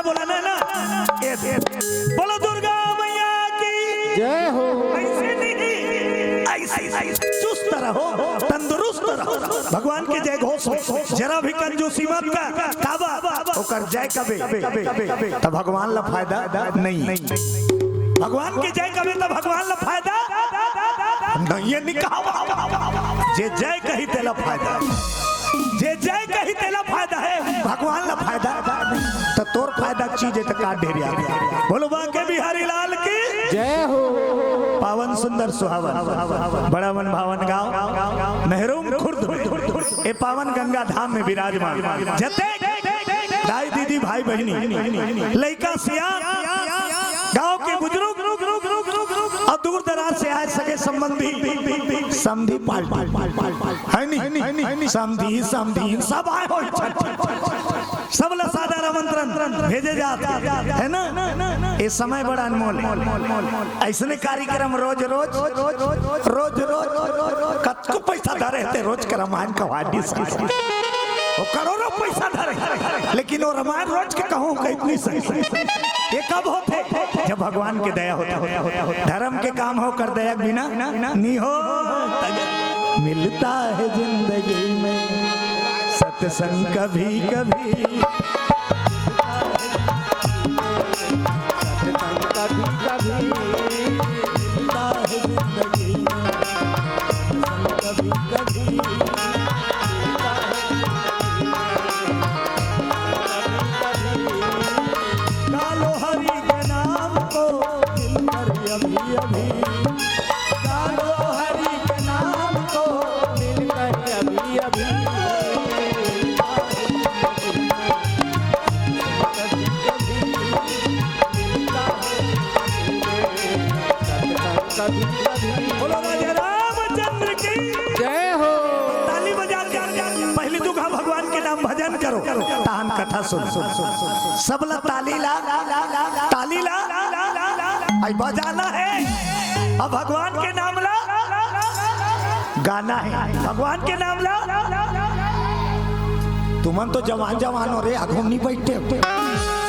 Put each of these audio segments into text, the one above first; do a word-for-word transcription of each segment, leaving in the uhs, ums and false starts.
बोला ना, ना। ये, ये, बोलो दुर्गा मैया की। जय हो। ऐसे नहीं, ऐसे, ऐसे चुस्त रहो, तंदुरुस्त रहो। भगवान के जय घोष हो, जरा भी कंजूसी मत कर। काबा, ओकर जय कबे, त भगवान ला फायदा नहीं। भगवान के जय कबे, त भगवान ला फायदा नहीं है, निकावा। जे जय कही तेला फायदा, जे जय कही तेला फायदा है, भगवान ला फायदा, त तोर फायदा चीज है त का ढेरिया। बोलो बांके बिहारी लाल की। जय हो। पावन सुंदर सुहावन, बड़ा मन भावन गांव, मेहरुम खुर्द में, ए पावन गंगा धाम में विराजमान जते दाई दीदी भाई बहिनी, लइका सियान, गांव के बुजुर्ग और दूर दराज से आए सगे संबंधी, समधी पार्टी है नी, समधी, समधी सब आए हो, सब ला सादर आमंत्रण भेजे जात है ना। ये समय बड़ा अनमोल है। ऐसने कार्यक्रम रोज रोज, रोज रोज, कतको पैसा धरे हे ते रोज के रामायण कहा दिस। वो करोड़ों पैसा धरे, लेकिन वो रामायण रोज के कहूँ कहित नहीं सही। ये कब होथे? जब भगवान के दया होथे। धर्म के काम हो, ओकर दया के बिना नहीं हो। मिलता है जिंदगी में सत्संग कभी कभी। कभी कभी मिलता है जिंदगी में, कभी कभी मिलता है जिंदगी में, कभी कभी। कालो हरि के नाम को मिलकर अभी अभी, कालो हरि के नाम को मिलकर अभी अभी। बोलो राजा रामचंद्र की। जय हो। ताली बजा के पहली दुखा भगवान के नाम भजन करो, तहन कथा सुन। सबला ताली ला, ताली ला, आई बजाना है। अब भगवान के नाम ला गाना है, भगवान के नाम ला। तुमन तो जवान जवान हो रे, आघू नहीं बैठते हो।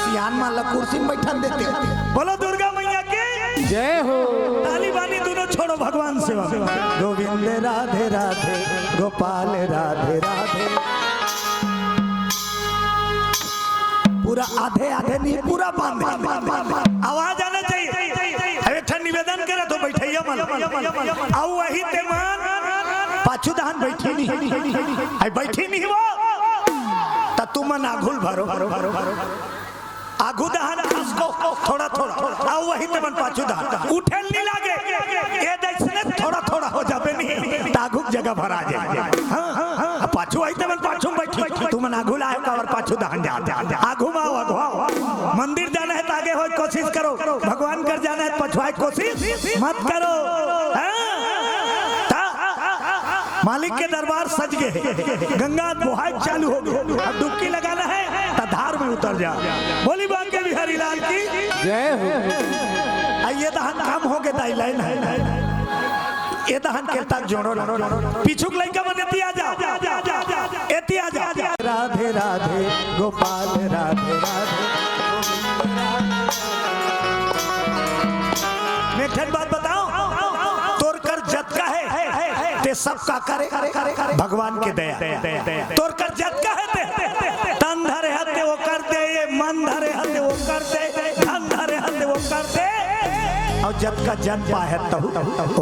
सियान मान ला कुर्सी में बैठन देते हो। बोलो दुर्गा मैया की। जय हो। ताली बानी दोनों छोड़ो, भगवान सेवा। गोविंद राधे राधे, गोपाल राधे राधे। पूरा आधे आधे नहीं, पूरा बांध। आवाज आना चाहिए। अब एक ठन निवेदन करे तो बैठैया मन, अउ वही ते मन पाछू दहन बैठी नहीं, आई बैठी नहीं वो, त तुमन आघू ल भरो, आघू दहन खसको थोड़ा थोड़ा, अउ वही ते मन पाछू दहन उठे ल नहीं लागे। ये जैसने थोड़ा थोड़ा हो जाबे नहीं, त आघू के जगह भरा जाए। हाँ, हाँ, हाँ, पाछू आई ते मन पाछू में बैठी, तुमन आघू ला आए काबर पाछू दहन जात। आघू में आओ, आघू आओ। मंदिर जाना है त आगे होए कोशिश करो, भगवान कर जाना है त पछुआए कोशिश मत करो। हाँ? त मालिक के दरबार सज गए, गंगा बोहाय चालू हो गए, अब डुबकी लगाना है त धार में उतर जा। बोली बांके बिहारी लाल की। जय हो। आ ये दहन काम हो गए, दाई लाइन है। ए दहन के तक जोड़ो ना। पीछू के लइका मन एती आ जाओ। एती आ जाओ। राधे राधे गोपाल राधे राधे। मैं एक ठन बात बताओ, तोर कर जतका है, ते सब का करे? भगवान के दया। तोर कर जतका है ते, तन धरे हते वो कर दे, ये मन धरे हते वो कर दे, धन धरे हते वो कर दे। अउ जतका जन पाए हे तहु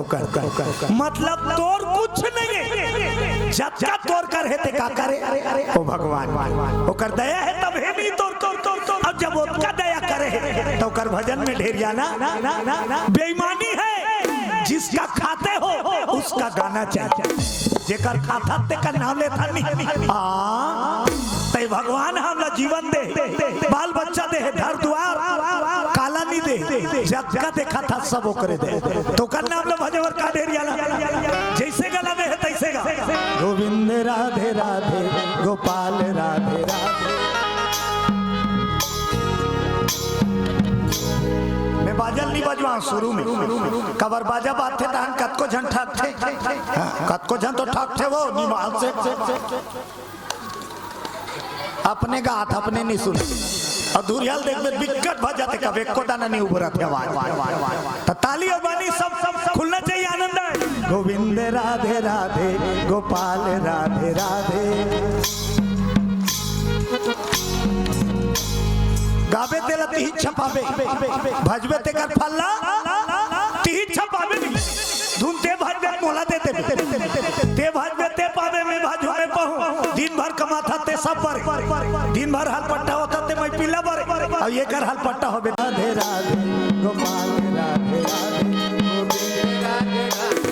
ओकर, ओकर। मतलब तोर कुछ नहीं हे, जतका तोर कर हे ते का करे? ओ भगवान, ओकर दया हे तभे नहीं तोर, तोर, तोर, तोर। अब जब ओतका दया करे हे त ओकर भजन में ढेरिया ना, बेईमानी हे। जिसका खाते हो उसका गाना चाहिए। जेकर खाथन तेकर नाम लेथन नहीं। हाँ, तै भगवान हमला जीवन दे, बाल बच्चा दे, घर दुआर, काला नहीं दे, जतका देखा था सब ओकरे दे। त ओकर नाम ला भजे बर का ढेरिया ला, जैसे गला में हे तैसे गा। गोविंद राधे राधे, गोपाल राधे राधे। मैं बाजल नहीं बजवाओं शुरू में, काबर बाजा बाजथे तहन कतको झन ठगथे। हाँ, कतको झन तो ठगथे वो निमाल से। अपने गात, अपने नहीं सुन। अउ दूरिहा ल देखबे, बिकट भजत हे, कब एको दाना नइ उबरत हे आवाज। त ताली अउ बानी सब, सब, सब खुलना चाहिए, आनंद आए। गोविंद राधे राधे, गोपाल राधे राधे। गाबे तेला तिही छपाबे, भजबे तेकर फल ला तिही छपाबे। धुन ते भजबे, मोला दे देबे। ते भजबे, ते पाबे, मैं भजहूं, मैं पाहूं। दिन भर कमाथा ते सब बरे, दिन भर हलपट्टा होथा ते मैं पीला बरे। अउ एकर हलपट्टा होबे। राधे राधे, गोपाल राधे राधे, गोविंद राधे राधे।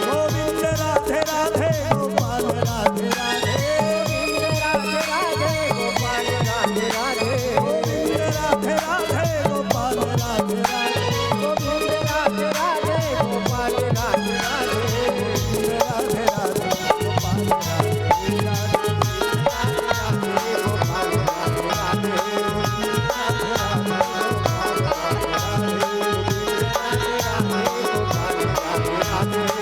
गोविंद राधे राधे, गोपाल राधे राधे। गोविंद राधे राधे, गोपाल राधे राधे। गोविंद राधे राधे, गोपाल राधे राधे। गोविंद राधे राधे, गोपाल राधे राधे। गोविंद राधे राधे, गोपाल राधे राधे।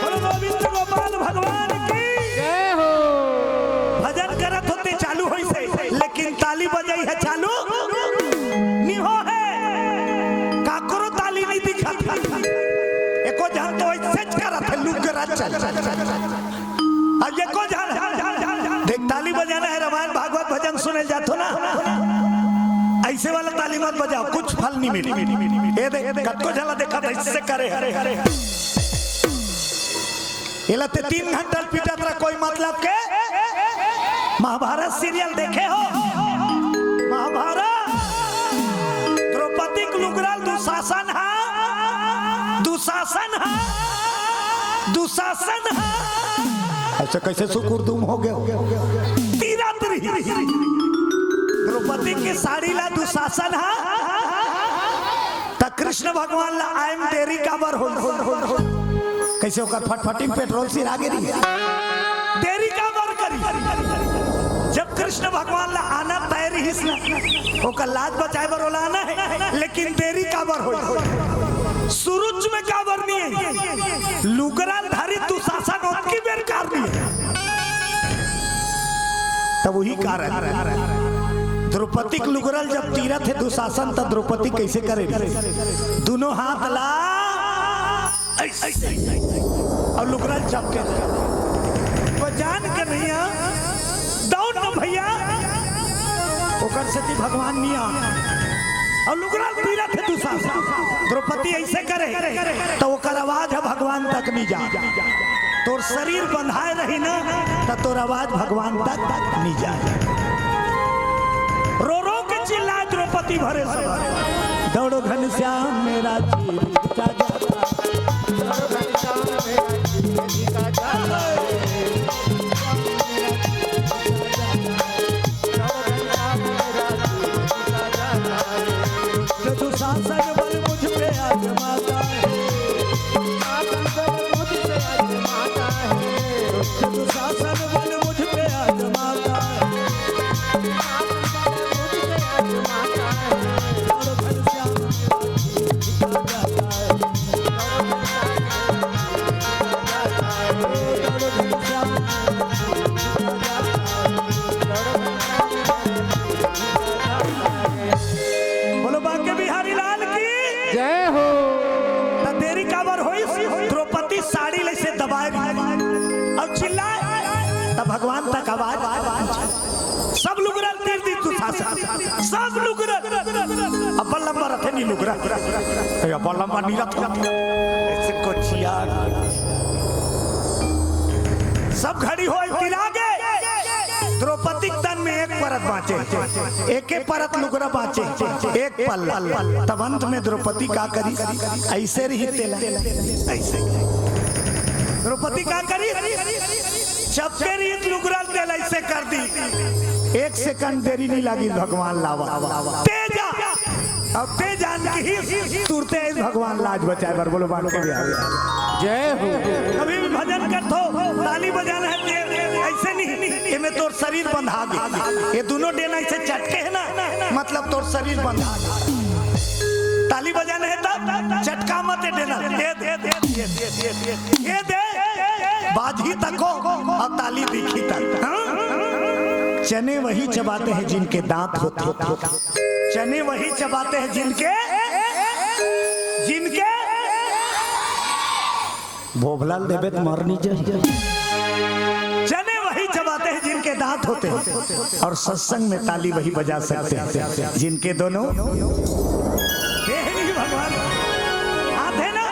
बोलो गोविंद गोपाल भगवान की। जय हो। भजन करत होते चालू होइसे, लेकिन ताली बजाई हे चालू नि हो हे। काकरो ताली नइ दिखत हे। एको झन तो अइसेच करत हे, लुगरा चल। अब एको झन, देख, ताली बजाना हे, रामायण भागवत भजन सुने ल जाथो ना, अइसे वाला ताली मत बजाव, कुछ फल नइ मिली। ए देख, कतको झन ला देखत हे, अइसे करे हे। एला ते तीन घंटा ल पीटत रह, कोई मतलब के? महाभारत सीरियल देखे हो? महाभारत, द्रौपदी के लुगरा ल दुशासन हा, दुशासन हा, दुशासन हा। अच्छा, कइसे सुकुरदुम हो गे? तीरथ रही। द्रौपदी के साड़ी ला दुशासन हा, त कृष्ण भगवान ला आए म देरी काबर होइस? कइसे ओकर फटफटी म पेट्रोल सिरा गे रही? देरी काबर करी? जब कृष्ण भगवान ला आना तय रहिस ना, ओकर लाज बचाए बर ओला आना हे, लेकिन देरी काबर होइस? सुरुच में काबर नइ आइस? लुगरा ल धरिस दुशासन, ओतकी बेर काबर नइ आइस? तब उही कारण, द्रौपदी के लुगरा ल जब तीरत हे दुशासन, त द्रौपदी कइसे करे? दुनों हाथ ला अइसे, अइसे, अउ लुगरा ल जब के, वो जान के नइ आय, दौड़ न भइया, ओकर सेती भगवान नइ आय। अउ लुगरा ल तीरत हे दुशासन, द्रौपदी अइसे करे, त ओकर आवाज ह भगवान तक नइ जाय। तोर शरीर बंधाए रही ना, त तोर आवाज भगवान तक नइ जाय। रो रो के चिल्लाए द्रौपदी भरे सभा, दौड़ो घनश्याम मेरा चीर खींचा जाता है। दौड़ो घनश्याम मेरा चीर खींचा जाता है। जो दुशासन बल मुझ पे आजमाता है, दुशासन बल मुझ पे आजमाता है, जो दुशासन बल मुझ पे आजमाता है, दुशासन बल मुझ पे आजमाता है, और घनश्याम बोलो बांके बिहारी लाल की। जय हो। त देरी काबर होइस? द्रौपदी साड़ी ल अइसे दबाए रही अउ चिल्लाए, त भगवान तक आवाज। सब लुगरा ल तीर दिस दुशासन, सब लुगरा ल। अब्बड़ लंबा रथे नी लुगरा, ए, अब्बड़ लंबा नइ रथे, अइसे कोचिया। सब घड़ी होय तिरा गे, द्रौपदी के तन में एक परत बांचे, एके परत लुगरा बांचे, एक पल्ला। तब अंत में द्रौपदी का करिस? अइसे रहिस तेला, अइसे। द्रौपदी का करिस? चपके रहिस लुगरा ल तेला अइसे कर दिस। एक सेकंड देरी नइ लागिस भगवान ल आवत। तेजा अब ते जान के ही तुरते आइस भगवान लाज बचाए बर। बोलो बांके बिहारी। जय हो। कभी भी भजन करथो, ताली बजाना हे, ते अइसे नहीं, एमे तोर शरीर बंधा गे। ये दुनों डेना अइसे चटके हे ना, मतलब तोर शरीर बंधा गे। ताली बजाना हे तब चटका मत डेना। ये, ये, ये। ये दे, बाजही तको अउ ताली दिखही तक। हाँ? चने वही चबाते हैं जिनके दांत होते हैं। चने वही चबाते हैं जिनके, जिनके भोभला ल देबे त मर नी जाही। चने वही चबाते हैं जिनके दांत होते हैं, और सत्संग में ताली वही बजा सकते हैं जिनके दोनों। हे नहीं भगवान, हाथ है ना,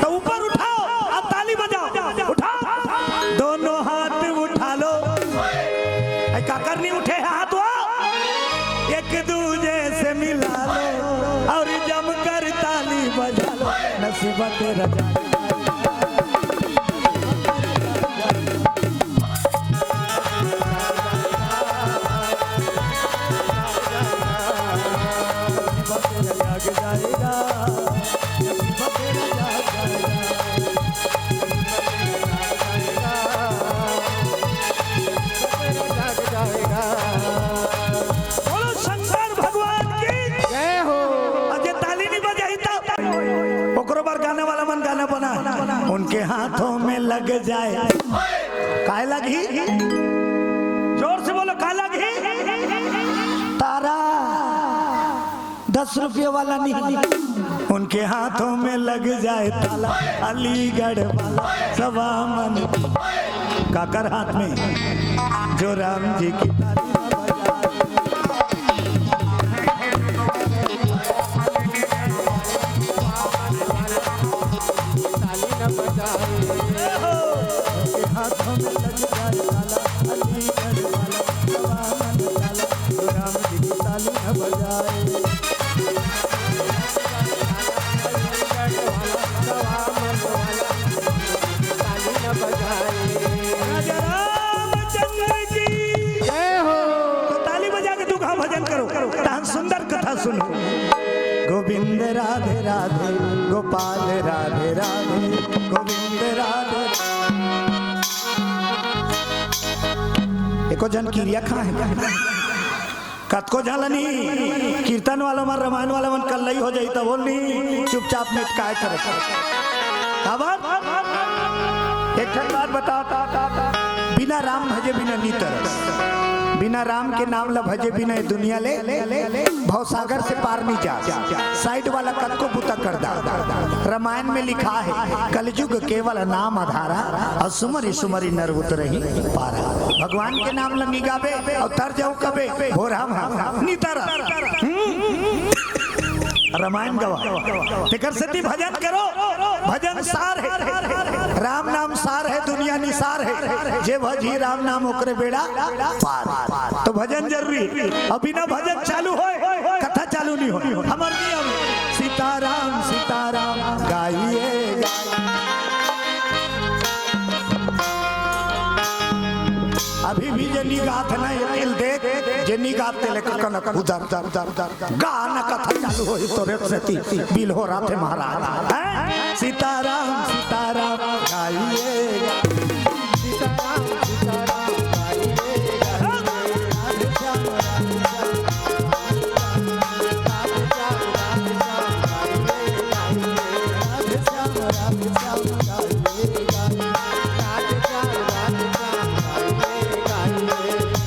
तो ऊपर उठाओ, अब ताली बजाओ, उठाओ, दोनों हाथ उठा लो। ऐ काकर नहीं उठे हाथ वो, एक दूजे से मिला लो और जमकर ताली बजा लो। नसीबा तेरा जाएगा। बोलो शंकर भगवान की। जय हो। अउ जे ताली नहीं बजाही त ओकरो बर गाने वाला मन गाना बना। उनके हाथों में लग जाए। काय लगही? जोर से बोलो, काय लगही? तारा। दस रुपये वाला नहीं। उनके हाथों में लग जाए ताला, अलीगढ़ वाला सवा मन। काकर हाथ में? जो राम जी की ताली न बजाए। ताली न बजाए। उनके हाथों में लग जाए ताला, अलीगढ़ वाला सवा मन ताला। राम जी की ताली न बजाए। राजा रामचंद्र की जय हो। तो ताली बजा के तू कहाँ भजन करो, तहन सुंदर कथा सुनो। गोविंद राधे राधे, गोपाल राधे राधे, गोविंद राधे। एको झन किरिया खाए हे। कतको झन ल नहीं, कीर्तन वाला मन, रामायण वाला मन कल्लई हो जाही, त बोल नहीं, चुपचाप निपटाए चले। काबर? एक ठन बात बता, बिना राम भजे बिना नी तरस, बिना राम के नाम ल भजे बिना ये दुनिया ले भवसागर से पार नहीं जा। साइड वाला कतको बुता कर दा। रामायण में लिखा है, कलयुग केवल नाम आधारा, अउ सुमरि सुमरि नर उतरहि पारा। भगवान के नाम ल निगाबे अउ तर जाहू कबे, हो राम, हम नितर। हम्म। रामायण गवा। तेकर सेती भजन करो, भजन सार है, राम नाम सार है, दुनिया निसार है। जे भजही राम नाम ओकरे बेड़ा पार। तो भजन जरूरी। अब बिना भजन चालू होए, कथा चालू नहीं होए। हमर नियम सीताराम सीताराम गाइए। अभी भी जे नी गात हे ना, ये दिल देख, जे नी गात तेले कनक उधर, उधर, उधर, उधर। गाना कथा चालू होही तोरे सेती बिल हो रहा थे महाराज। हैं? सीताराम सीताराम गाइए। सीताराम सीताराम गाइए।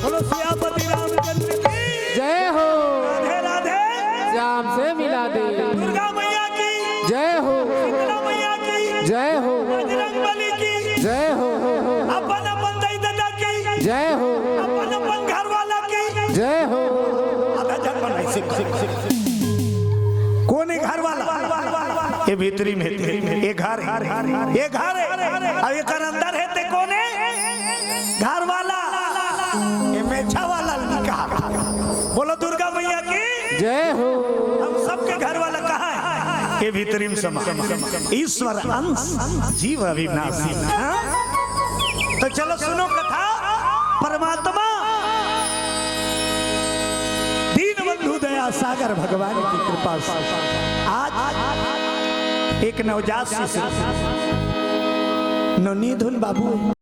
बोलो सियापति रामचंद्र की जय हो। राधे राधे। श्याम से मिला दे। दुर्गा मैया की जय हो। शीतला मैया की जय हो। बजरंग बली की जय हो। अपन अपन दाई ददा की जय हो। अपन अपन घर वाला की जय हो। आधा जन बनाई सिख, सिख, सिख। कोन हे घर वाला? ये भीतरी में, ये घर हे, ये घर हे। अब एकर अंदर हे ते कोन हे? घर वाला। ये मेछा वाला निकाल। बोलो दुर्गा मैया की जय हो। हम सबके घर वाला कहाँ हे? ये भीतरी में समा। ईश्वर अंश, जीव अविनाशी। हाँ? तो चलो सुनो कथा। परमात्मा दीनबंधु दया सागर भगवान की कृपा से आज एक नवजात शिशु नवनीत धुन बाबू